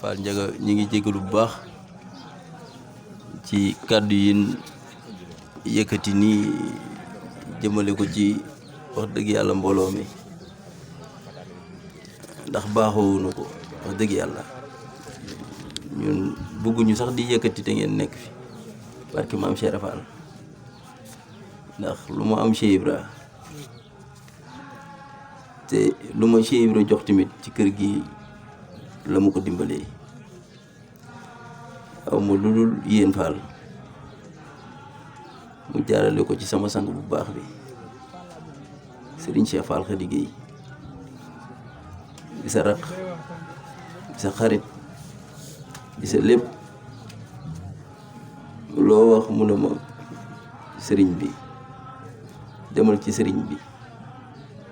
Fall Ndiaga ñi ngi jégalu bu baax ci kàddu yi yëkkati nii jëmale ko ci wax dëgg yàlla mbooloo mi ndax baaxoowuñu ko wax dëgg yàlla ñun bëgguñu sax di yëkkati te ngeen nekk fi barki maam Cheikh Fall ndax lu ma am Cheikh Ibra te lu ma Cheikh Ibra jox tamit ci kër gi la ma ko dimbalee aw ma lu dul yéen Fall mu jaarale ko ci sama sang bu baax bi Serigne Cheikh Fall Khady Gueye di sa raq di sa xarit di sa lépp loo wax mu ne ma sëriñ bi demal ci sëriñ bi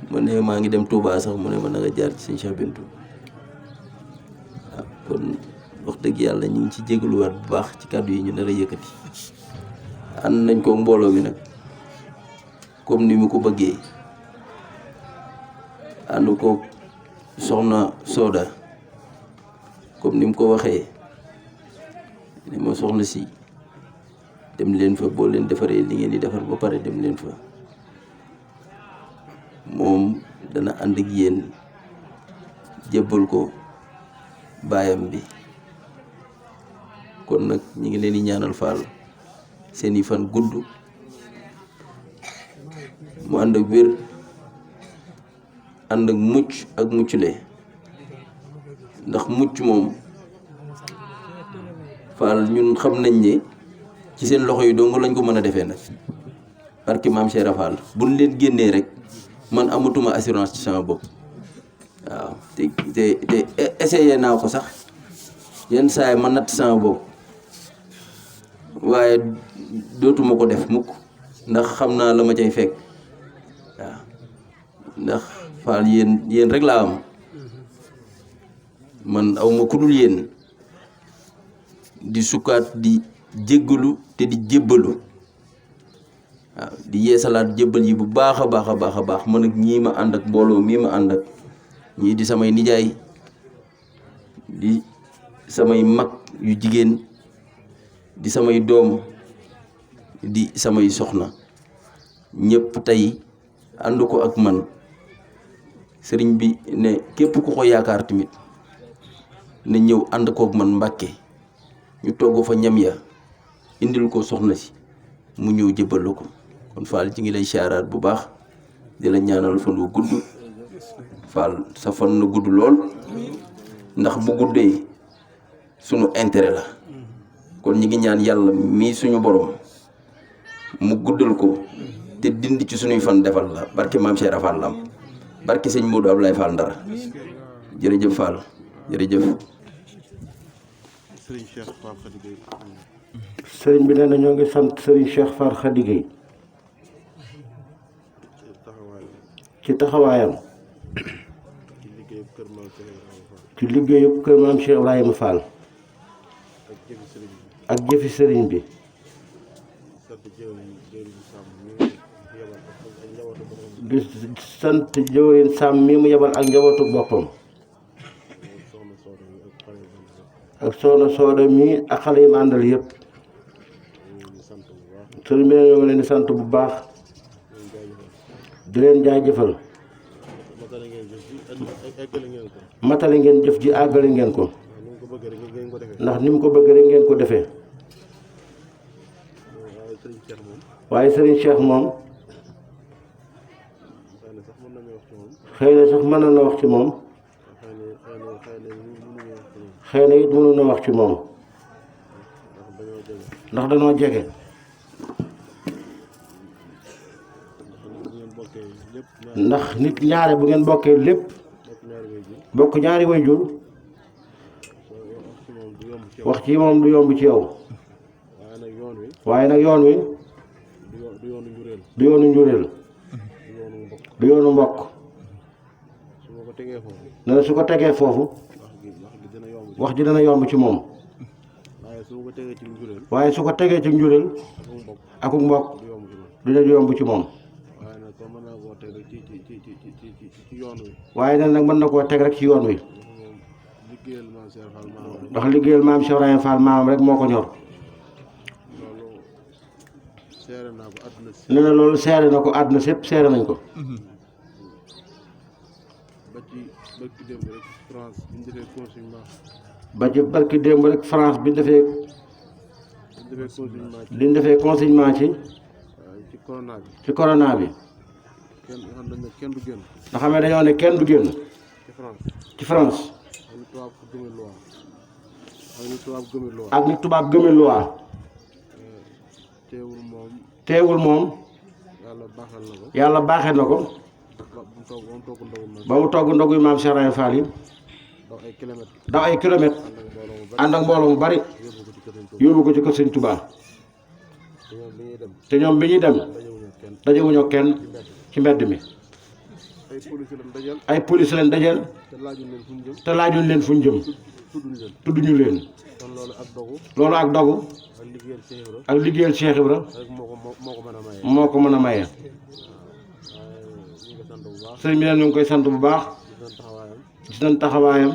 ma ne maa ngi dem Touba sax mu ne ma na nga jaar ci sëñ Cheikh Bintou waaw kon wax dëgg yàlla ñu ngi ci jégaluwaat bu baax ci kàddu yi ñu nar a yëkkati ànd nañ ko mbooloo mi nag comme ni mu ko bëggee ànd ko soxna Soda comme ni mu ko waxee ni ma soxna si dem leen fa boo leen defaree li ngeen di defar ba pare dem leen fa moom dana ànd ak yéen jébbal ko baayam bi kon nag ñi ngi leen di ñaanal Fall seeni fan gudd mu ànd ak wér ànd ak mucc ak muccule ndax mucc moom Fall ñun xam nañ ne ci seen loxo yi dong lañ ko mën a defee nag barki maam Cheikh Fall buñ leen génnee rek man amatuma assurance ci sama bopp waaw te essayé naa ko sax yenn saa yi ma natt sama bopp waaye dootuma ko def mukk ndax xam naa la ma cay fekk waaw ndax Fall yéen rek laa am man aw ma ku dul yéen di sukkaat di jéggalu te di jébbalu waaw di yeesalaat jébbal yi bu baax a baax a baax a baax man ak ñii ma ànd ak mbooloo mii ma ànd ak ñii di samay nijaay di samay mag yu jigéen di samay doom di samay soxna ñëpp tey ànd ko ak man sëriñ bi ne képp ku ko yaakaar tamit ne ñëw ànd kook man Mbàkke ñu togg fa ñam ya indil ko soxna si mu ñëw jébbal la ko kon Fall ci ngi lay siyaaraat bu baax di la ñaanal fan wu gudd Fall sa fan na gudd lool ndax bu guddee sunu intérêt la kon ñi ngi ñaan yàlla mii suñu borom mu guddal ko te dindi ci suñuy fan defal la barke maam Cheikh Fall lam barke sëñ Modou Ablaye Fall Ndar jërëjëf Fall jërëjëf. sëriñ bi nee na ñoo ngi sant sëriñ Cheikh Fall Khady Gueye ci taxawaayam ci liggéeyub kër maam Cheikh Ibrahima Fall ak jëfi sëriñ bi di sant jëwriñ Sam mi mu yebal ak njabootu boppam ak soxna Soda mi ak xale yi ma àndal yëpp sëriñ bi ñoo ngi leen di sant bu baax di leen jaajëfal matale ngeen jëf ji àggale ngeen ko ndax ni mu ko bëgg rek ngeen ko defee waaye sëriñ Cheikh moom xëy na sax mën na wax ci moom xëy na it mënu na wax ci moom ndax dañoo jege ndax nit ñaare bu ngeen bokkee lépp bokk ñaari waajur wax ci moom du yomb ci yow waaye nag yoon wi du yoonu njuréel du yoonu mbokk ne na su ko tegee foofu wax ji dana yomb ci moom waaye su ko tegee ci njuréel akuk mbokk dina yomb ci moom waaye nag mën na koo teg rek ci yoon wi ndax liggéeyal maam Cheikh Ibrahima Fall maamam rek moo ko ñor. nee na loolu seere na ko àdduna sépp seere nañ ko. ba ci barki démb rek France bi ñu defee consignement ci corona bi. nga xam ne dañoo ne kenn du génn. ci France. ak ni tubaab gëme loi. teewul moom. yàlla baaxee na ko. ba mu togg ndogu yu maam Cheikh Ibrahima Fall yi. daw ay kilomètres. ànd ak mbooloo mu bari. yóbbu ko ci kër Sëñ Touba. te ñoom bi ñuy dem. dajewuñoo kenn ci mbedd mi. ay police leen dajeel. te laajuñ leen fuñ jëm. tudduñu leen. loolu ak dogu. ak liggéeyal Cheikh Ibra. moo ko mën a maye. sëriñ bi neen ñu ngi koy sant bu baax. gis nañ taxawaayam.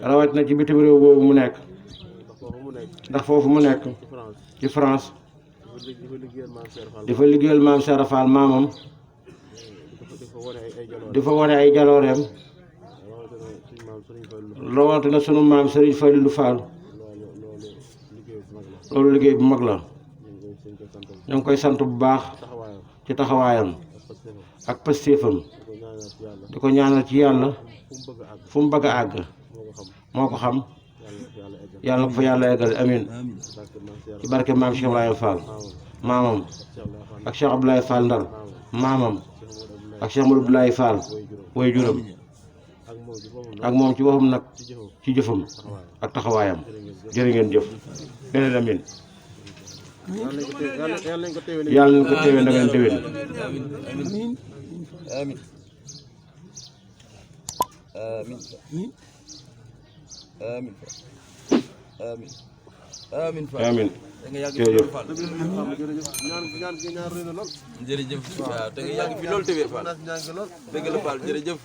rawatina ci bitim réew boobu mu nekk. ndax foofu mu nekk. ci France. di fa liggéeyal maam Cheikh Fall maamam. di fa wane ay jalooreem. rawatina sunu maam Serigne Fallilou Fall. loolu liggéey bu mag la. ñu ngi koy sant bu baax. ci taxawaayam. ak pastéefam. di ko ñaanal ci yàlla. fu mu bëgg a àgg. moo ko xam. yàlla na ko fa yàlla eggale amin. ci barke maam Cheikh Ibrahima Fall. maamam. ak Cheikh Abdoulaye Fall Ndar. maamam. ak Cheikh Modou Abdoulaye Fall. way juram. ak moom ci boppam nag. ci jëfam. ak taxawaayam. jërë ngeen jëf. beneen amin. yàlla nañ ko teewee na ngeen déwén. amin amin amin amin amin amin jërëjëf jërëjëf waaw da nga yàgg fi loolu te wér Fall dëgg la Fall jërëjëf